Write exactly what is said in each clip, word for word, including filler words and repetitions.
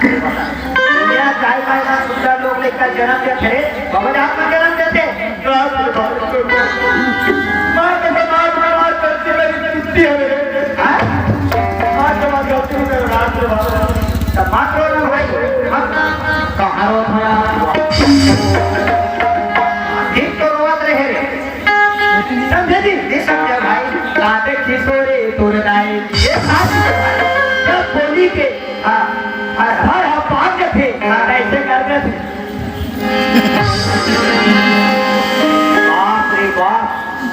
दुनिया काय काय ना सुंदर लोग लेकर जन्म देथे रे, भगवान आप में जन्म देथे। माँ कसम, आज के बाद गलती मेरी छुट्टी है रे। हाँ? आज के बाद गलती नहीं करूँगा, आज के बाद। तब बात रो ना भाई, मत कहारो भया। ठीक तो रोवत रहे रे। समझे जी? नहीं समझे भाई। काटे खिसोरे तोर दाई। ये बात है भाई। जब बोली के, हाँ, हर, हर, हर पाँच थे। हाँ, ऐसे कर दे थे। बाप रे बाप,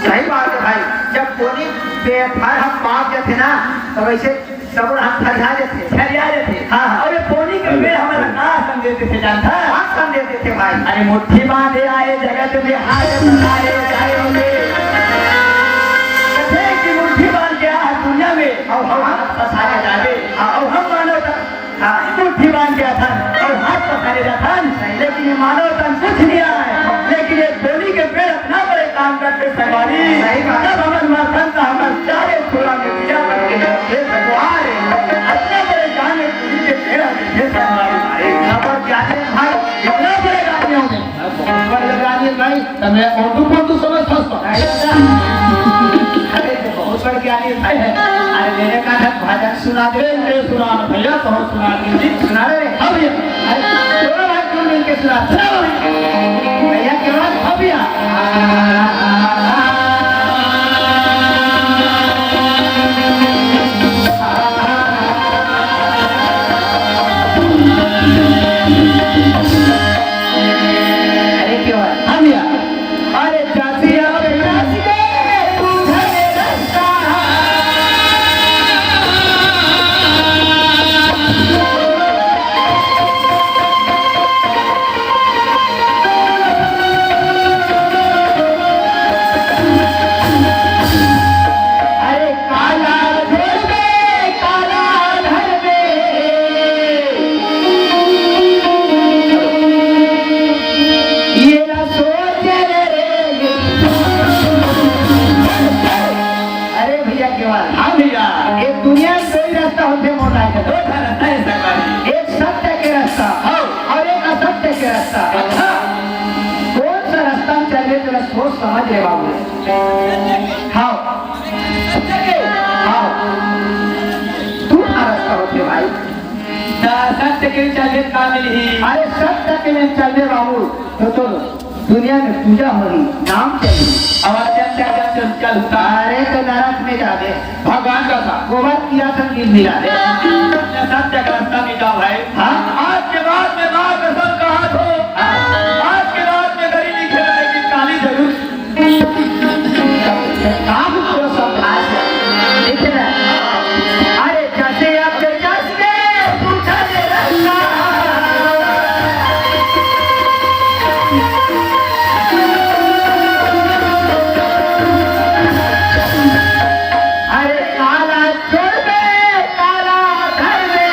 सही बात है भाई। जब बोली पे हर हम पाँच थे ना, तो वैसे सब हम फरिया देते, फरिया देते। हाँ, हाँ। अउ ये पोनी के पेड़ हमन ला का संदेश देथे जानथस? का संदेश देथे भाई? अरे मुट्ठी बांधे आए जगत में हाथ पसारे जाए होंगे। कथे कि मुट्ठी बांध के आ दुनिया में अउ हम हाथ पसारे जाबे। हाँ, अउ हम मानव तन, हाँ, मुट्ठी बांध के आथन अउ हाथ पसारे जाथन, लेकिन ये मानव तन कुछ नहीं आए। लेकिन ये पोनी के पेड़ इतना बड़े काम करथे संगवारी। सही बात। जब हमन मरथन त हमर चारे खुला में दिया करके हे भगवान, इतना बड़े ज्ञान है, तुझे के तेरा हे संगवारी। अरे, इतना बड़े ज्ञानी है भाई, इतना बड़े ज्ञानी हो गए। बहुत बड़े ज्ञानी है भाई, तो मैं कौन तू, कौन तू समझ फंस पा। अरे, तो बहुत बड़े ज्ञानी है भाई। अरे, मेरे का भजन सुना दे। ए, ए, सुना ना भैया, तो सुना दीजिए। सुना दे रे। हाँ भैया। अरे, दोनों भाई क्यों मिलके सुना? सुना दो भैया। भैया, क्या बात? हाँ भैया। अरे, क्या बात? हाँ भैया। अरे, चाची, आप नाच के तू धरे रस्ता। अरे, काला छोड़ दे, काला धर दे। ये ना सोच रे। अरे भैया केवल। हाँ भैया। ये दुनिया में दो ही रास्ता होथे मोर राय के। दो ठन रास्ता है सरकारी। एक सत्य के रास्ता। हाँ। अउ एक असत्य के रास्ता। अच्छा। कौन सा रास्ता में चलबे तेला सोच समझ ले बाबू। हाँ। सत्य के। हाँ। तू का रास्ता होथे भाई? त सत्य के चलबे का मिलही? अरे सत्य के में चलबे बाबू, तो, तो दुनिया में पूजा होही, नाम चलही। अउ असत्य के चल, चल, चल। अरे तो नरक में जाबे। भगवान का था। गोबर कीड़ा संग दिल मिला दे। सत्य का रास्ता मिटा भाई। हाँ? आज के बाद में माँ कसम कहा थो। आज के बाद में गली नहीं खेला, लेकिन काली जरूर। काम को समझा दे। देख रहे हैं? अरे, जैसे आपके जैसे पूछा दे रहा। अरे, काला छोड़ दे, काला धर दे।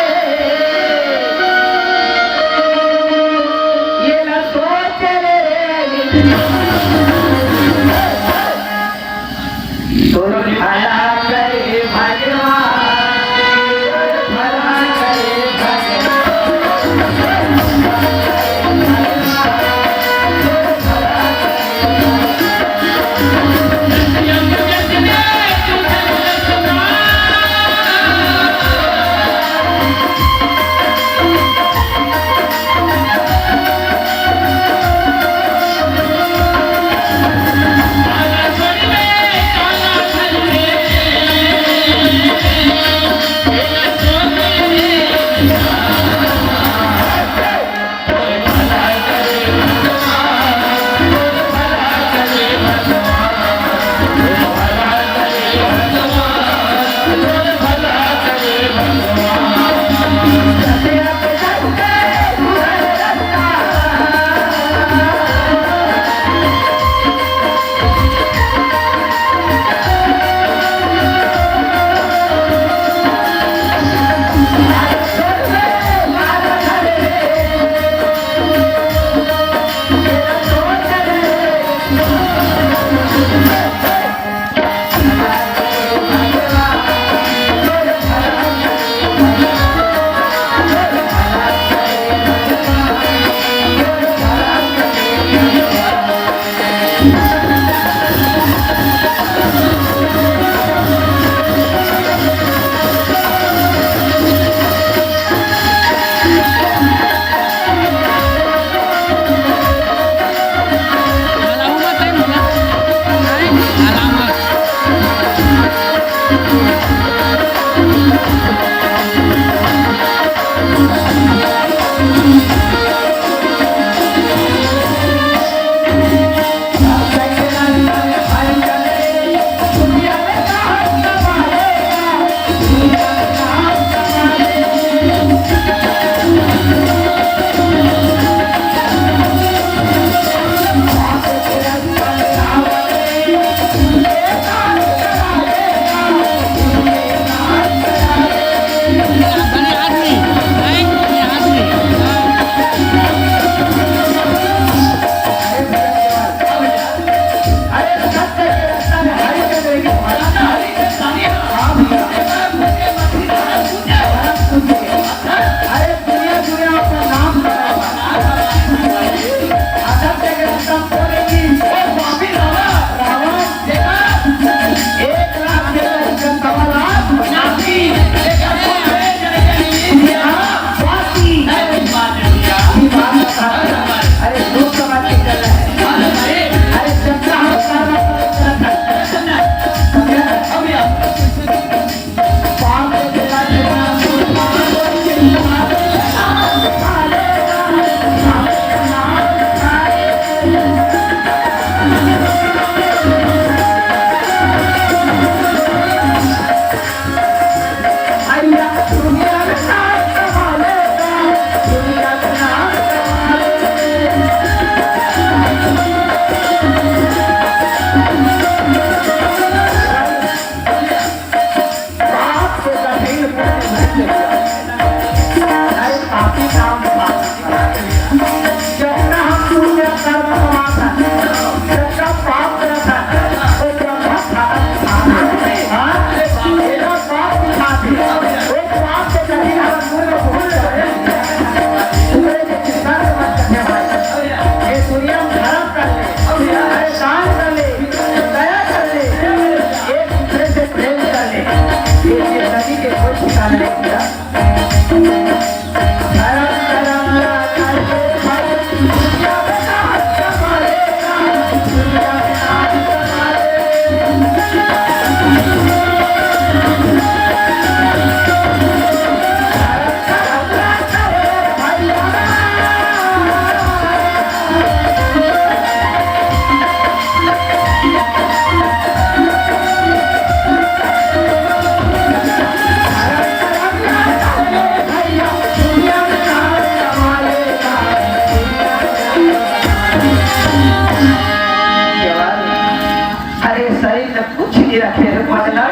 रखे हे, मतलब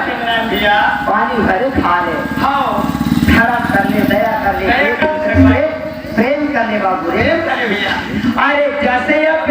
भैया। पानी भरे खा ले। हाँ। धरम कर ले, दया कर ले, दया कर ले। प्रेम कर ले बाबू रे। प्रेम कर ले भैया। अरे जैसे अब